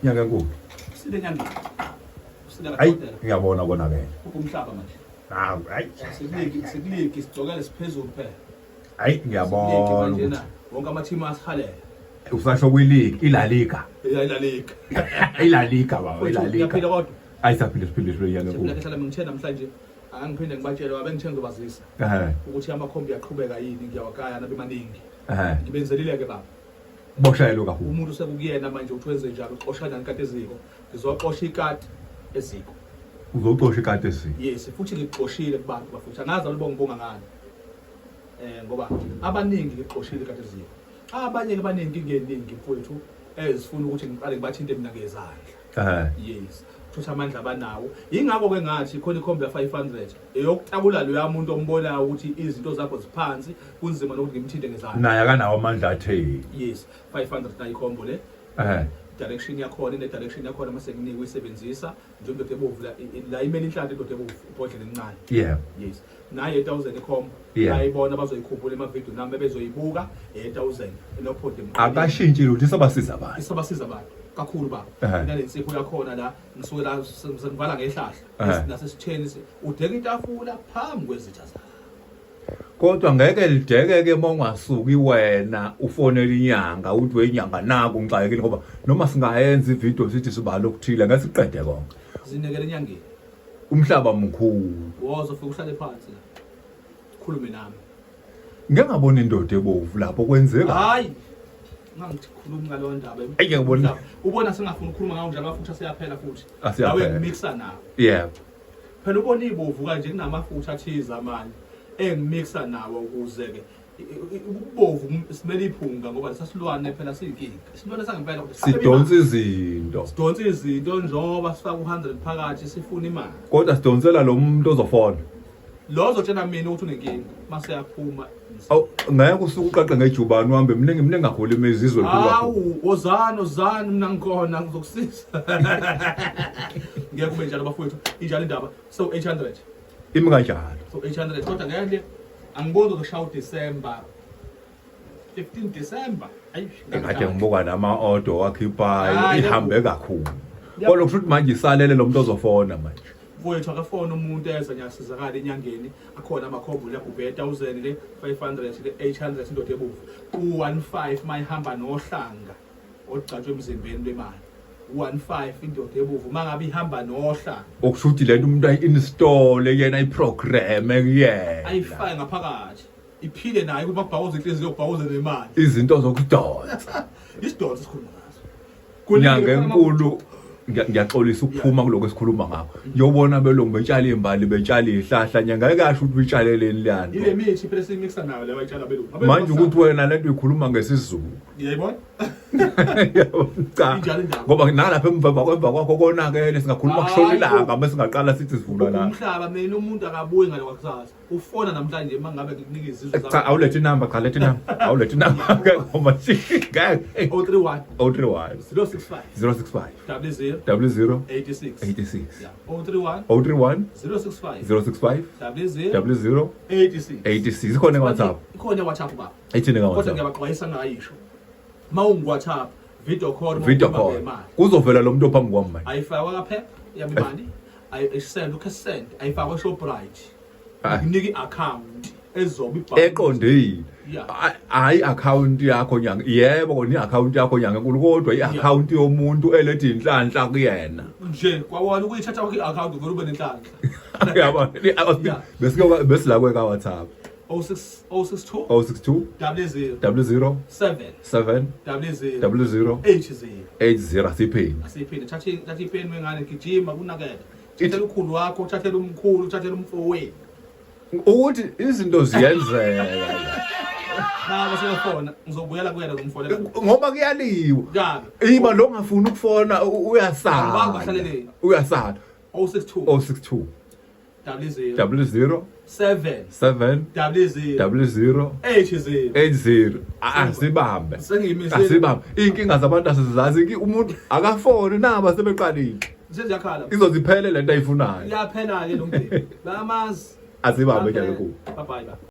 Nyanga enkulu. Usile enyangeni. Usile Ayi kadokotela. ngiyabona konakele. Umhlaba manje. Hawu ayi. Sikuligi, sikuligi sigcokele siphezulu phela. Ayi ngiyabona Sikuligi ukuthi wonke amathimu asihalela. usasho kwi-league iLa Liga. Yeah, ila Liga. ILa Liga baba, iLa Liga. Ngiyaphila kodwa. Ayi saphile siphile siphile nyanga Siphila enkulu. ke hlala ngithe namhlanje angiphinde ngibatshele wabe ngithe ngizobazisa ukuthi amakhombi aqhubeka yini ngiyawakaya nabe maningi. Ngibenzelile ke baba. Boshayelo kakhulu. Umuntu sekukuyena manje uthi wenze njalo uxosha kanjani ikati eziko. Ngizoxosha ikati eziko. Uzoxosha ikati eziko. Yes, futhi ngikuxoshile kubantu bafuthi. Angazi alobo ngibonga ngani. Ngoba abaningi ngikuxoshile ikati eziko. Abanye ke banenkinga eningi mfowethu ezifuna ukuthi ngiqale ngibathinte mina ngezandla. Yes. Thutha amandla abanawo. Ingakho ke ngathi khona ikhombi ya 500 eyokutakula loya muntu ombonayo ukuthi izinto zakho ziphansi kunzima nokuthi ngimthinte ngezandla. Naye akanawo amandla atheni. Yes, 500 na ikhombo le. Direction yakhona ine direction yakhona mase nginikwe uyisebenzisa njengoba ebovu la la imele inhlanhla indoda ebovu ibhodlela elincane. Yeah. Yes. Naye 1000 ikhombo. Bayibona bazoyikhuphula ema video nami bezoyibuka 1000 enophodi emqaleni. Akashintshi lutho isabasiza abantu. Isabasiza abantu kakhulu baba. Inalensipho yakhona la ngisuke la sengivala ngehlahla nasesitheni udeka itafula phambi kwezitha zakho. Kodwa ngeke lidekeke uma ungasuki wena ufonela inyanga uthi wenyanga naku ngixakekile ngoba noma singayenza ivideo sithi sibala okuthile ngeke siqede konke. Zinekele enyangeni. Umhlaba mkhulu. Woza ufike uhlale phansi la. Khulume nami. Ngeke ngabona indoda ebovu lapho kwenzeka. Hayi. Ngangithi khuluma ngaleyo ndaba. Eyi ngiyabona. Ubona sengafuna ukukhuluma ngawo njalo amafutha seyaphela futhi. Asiyaphela. Nawe ngimixa nawo. Yeah. Phela ubona ibovu kanje kunamafutha athize amanye engimixa nawo ukuze ke ububovu simele iphunga ngoba lesasilwane phela siyinkinga. Isilwane sangempela ukuthi Sidonsa izinto. Sidonsa izinto njengoba sifaka u100 phakathi sifuna imali. Kodwa sidonsela lo muntu ozofona. Lo ozotshela mina ukuthi unenkinga mase yaphuma. Awu ngeke usuke uqaqe ngejubane uhambe mningi mningi kakhulu imizi izwe likhulu kakhulu. Hawu wozani wozani mina ngikhona ngizokusiza. Ngeke kube njalo bafowethu injalo indaba. So 800. Imi kanjalo. So 800 kodwa ngeke angiboni uzoshaya uDecember 15 December. Ayi Engade ngibuka nama order wakhiphayo Hayi, ihambe kakhulu. Kodwa kusho ukuthi manje isalele lo muntu ozofona manje. Mfowethu akafona umuntu eza ngiyasizakala enyangeni akhona amakhombo la kubhe 1000 le 500 le 800 indoda ebovu u15 mayihamba nohlanga olugcatshwe emzimbeni lwemali u15 indoda ebovu mangabe ihamba nohlanga Okusho ukuthi lento umuntu ayi-install yena ayiprogram kuyena. Ayifake ngaphakathi iphile naye ukuba kubhakuze inhliziyo kubhakuze nemali. Izinto zokudonsa. Isidonsa esikhuluma ngaso. Nyanga enkulu ngiyaxolisa ukuphuma kuloko esikhuluma ngakho. Ngiyobona belungu betshala izimbali betshala izihlahla nyanga ngeke asho ukuthi uyitshaleleni leyani. Ile mithi phela esimixa nayo le bayitshala belungu. Manje ukuthi wena lento uyikhuluma ngesiZulu. Ngiyayibona? Cha. Injalo indaba. Ngoba nalapha emva kwemva kwakho konakele singakhuluma kushona Hayi, ilanga bese singaqala sithi sivula la. Umhlaba mina umuntu akabuyi ngale kwakusasa. Ufona namhlanje mangabe ngikunika izizwe Cha awulethe inamba cha lethe inamba. Awulethe inamba ngoba ngeke. 031 031 065 065 00 00 86. 86. Yeah. 031 031 065 065 00 00 86. 86. Ikhona WhatsApp. Ikhona WhatsApp baba. Ithini ka Kodwa WhatsApp? ngiyabaxwayisa ngayisho. Mawungu WhatsApp video call Video call. Kuzovela lo muntu ophambi kwami manje. Ayifakwa kaphepha yabimali. Ayisend ukhe send ayifakwe Shoprite. Hayi. Nginika i-account ezoba ibhanki. Eqondile. Yeah. Hayi account yakho nyanga. Yebo kona i-account yakho nyanga enkulu kodwa i-account yomuntu elethe inhlanhla kuyena. Nje kwawona ukuyithatha kwakho i-account uvele ube nenhlanhla. Uyabona? Yeah. Besike besila kweka WhatsApp. 06 062 062 00 00 7 7 00 00 80. 80 asiphini. Asiphinde thatha thatha ipeni wengane gijima kunakele. Thathela ukhulu wakho, thathela umkhulu, thathela umfowenu. Ukuthi izinto ziyenzeka. Nabo sebefona ngizobuyela kuyena ngomfonela. Ngoba kuyaliwa. Kabi. Iba lo ngafuni ukufona uyasala. Angibanga bahlaleleni. Uyasala. 062 062 00 00 7 7 00 00 80. 80. Asibambe. Sengiyimisile. Asibambe. Inkinga zabantu asizazi umuntu akafoni naba sebeqalile. Seziyakhala. Izoziphele lento ayifunayo. Iyaphela ke lo mndeni. Bayamazi. Asibambe njalo kubo. Bye bye.